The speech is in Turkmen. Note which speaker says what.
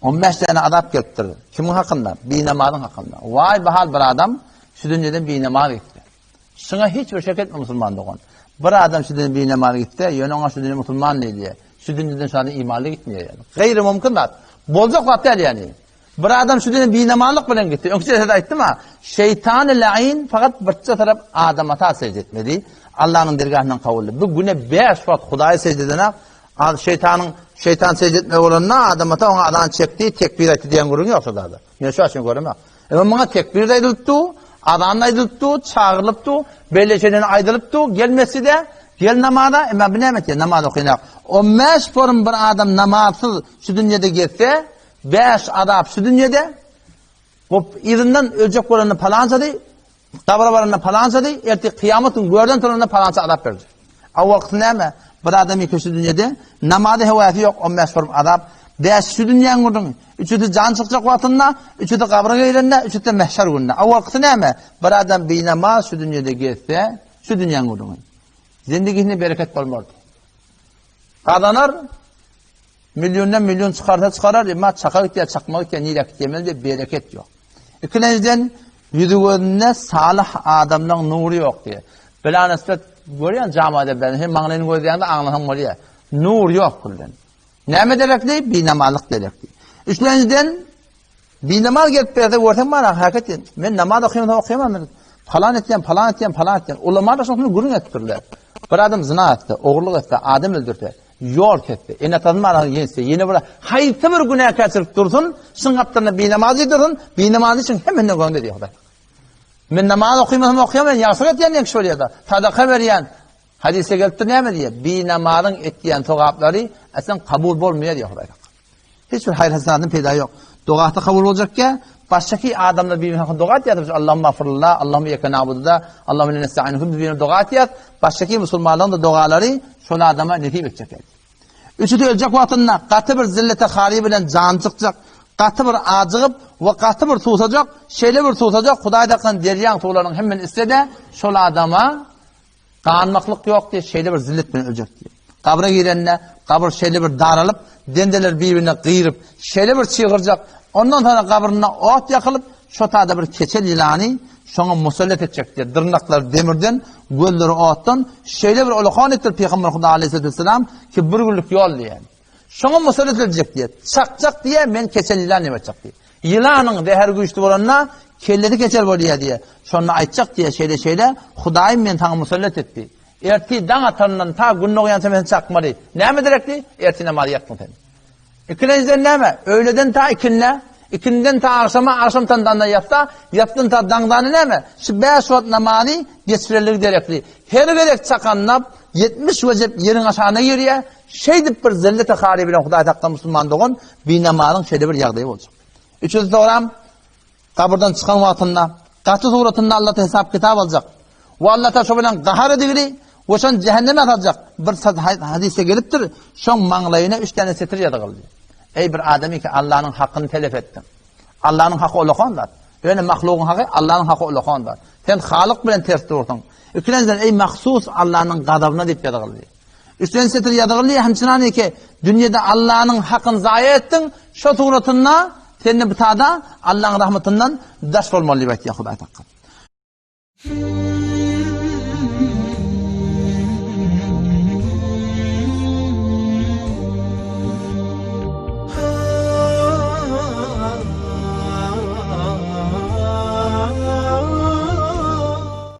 Speaker 1: 15 däne azap gelipdir. Kimiň hakynda? Binamazyň hakynda. Waý bahal bir adam şu dünýeden binamaz gitdi. Şuňa hiç bir şek etme musulman dogan. Bir adam şu dünýeden binamaz gitse, ýöne oňa şu dünýe musulman diýilýär. Şu dünýeden şu adam imanly gitmeýär ýaly. Gaýry mümkin zat. Boljak zat däl ýani. Bir adam şu dünýeden binamazlyk bilen gitdi. Öňki sözde aýtdym ha. Şeýtany lain fakat birçe tarap Adam ata secde etmedi. Allah'ın dergahyndan kabul. Bu güne 5 wagt Hudaýa secde eden Az şeýtanyň şeýtan secde etmeli bolanda Adam ata oňa azan çekdi, tekbir aýtdy diýen gürrüň ýok şurada. Men şu açyk göremok. Emma muňa tekbir de aýdylypdy, azan da aýdylypdy, çagyrylypdy, belli şeyler aýdylypdy, gel mesjide, gel namaza, emma bu näme etýär? Namaz okaýan. 15 forum bir adam namazsyz şu dünýede gezse, 5 azap şu dünýede, bu yzyndan öljek bolanda palançady, Gabra baranda palançady, ertir kyýamat gün görden turanda palança azap berjek. Awalkysy näme? Bir adam ýeke şu dünýede namaza hewäsi ýok, 15 forum azap. Bäş şu dünýäň gürrüňi. Üçüsi jan çykjak wagtynda, üçüsi gabra girende, üçüsi mehşer gününde. Awalkysy näme? Bir adam binamaz şu dünýede gezse, şu dünýäň gürrüňi. Zindigisinde bereket bolmardy. Gazanar, Milliondan million çykarsa çykarar, emma çaka gitýär, çakma gitýär, nirä gitýär diýip bereket ýok. Ikilenjiden ýüzi gözünde salyh adamlaryň nury ýok diýýär. Bilanisbet görýän jamada bilen hem maňlaýyny gözleýäňde aňlasaň bolýar. Nur ýok külden. Näme derekli? Binamazlyk derekli. Üçlenjiden Binamaz gelip berse görseň bar hakykat diýen. Men namaz okaýan okaýan men palan etýän, palan etýän, palan etýän. Ulama da şonuň gürrüň etdirler. Bir adam zina etse, ogurlyk etse, adam öldürse, ýol kesse, ene-atasyny arasyny ýense, ýene bir haýsy bir günäkärçilik dursun, şuň gapdalynda binamaz dursun, binamaz üçin hemmesinden göňde diýýär Hudaý. Men namaz okaýmasam okaýan, men ýagşylyk etýän diýen kişi bolýar-da. Sadaka berýän. Hadysda gelipdir näme diýýär? Binamazyň etýän sogaplary aslan kabul bolmaýar diýýär Hudaý. Hiç bir haýyr-hasenatdan peýda ýok. Dogasy kabul boljakkä, başdaky adamlar bir-birine hakynda doga etýär, Allahumma gfirlana, Allahumma iyyaka na'budu, Allahumma inna nesta'inu bir-birine doga etýär. Başdaky musulmanlaryň da dogalary şol adama nesip etjek. Üçüsi öljek wagtynda gaty bir zillete hary bilen jany çykjak, gaty bir ajygyp we gaty bir suwsajak, şeýle bir suwsajak, Hudaý dakan derýaň suwlarynyň hemmesini içse-de, şol adama Ganmaklyk ýok diýip, şeýle bir zillet bilen öljek diýip. Gabra girende, gabyr şeýle bir daralyp, dendeler bir-birine gyryp, şeýle bir çygyrjak, ondan soňra gabrynda ot ýakylyp, şo taýda bir keçel ýylany şoňa musallat etjek diýip, dyrnaklary demirden, gözleri otdan, şeýle bir ulakan etdir Pygamber Huda aleyhissalatu vesselam ki bir günlük ýol diýen. Şoňa musallat ediljek diýýär. Çakjak diýýär, men keçel ýylan diýip aýtjak diýýär. Ýylanyň zäheri güýçli bolanda, kellesi keçel bolýar diýýär. Şonda aýtjak diýýär, şeýle-şeýle, Hudaýym meni saňa musallat etdi. Ertir daň atanyndan ta gün dogýança men seni çakmaly. Näme derekli? Ertir namazy ýatdyň sen. Ikilenjiden näme? Öýleden ta ikindä, ikinden ta agşama, agşam tan danda ýatsa, ýatdan ta daňdany näme? Şu bäş wagt namazy geçirerligi derekli. Her gezek çakanda 70 wejep ýeriň aşagyna girýär, Şeýdip bir zellete hary bilen Hudaý saklan musulman dogan binamazyň şeýle bir ýagdaýy boljak. Üçünji soram gabyrdan çykan wagtynda gaty suratynda Allahdan hesap kitap aljak. We Allah ta şo bilen gahar edigini we şony cehenneme saljak. Bir hadysda gelipdir, şoň maňlaýyna üç tane setir ýazyldy. Ey bir adamy ki Allah'yň hakyny telef etdiň. Allah'yň haky ulakan zat. Ýöne mahlugyň haky Allah'yň haky ulakan zat. Sen Halyk bilen ters dursuň. Ikilenjiden ey mahsus Allah'yň gazabyna diýip ýazyldy. Üçden setir ýazygly hemçinan eke, dünýede Allanyň hakyny zaýa etdiň, şo suratynda sende bu tada Allaň rahmatyndan daş bolmaly diýip aýtýar Hudaý takga.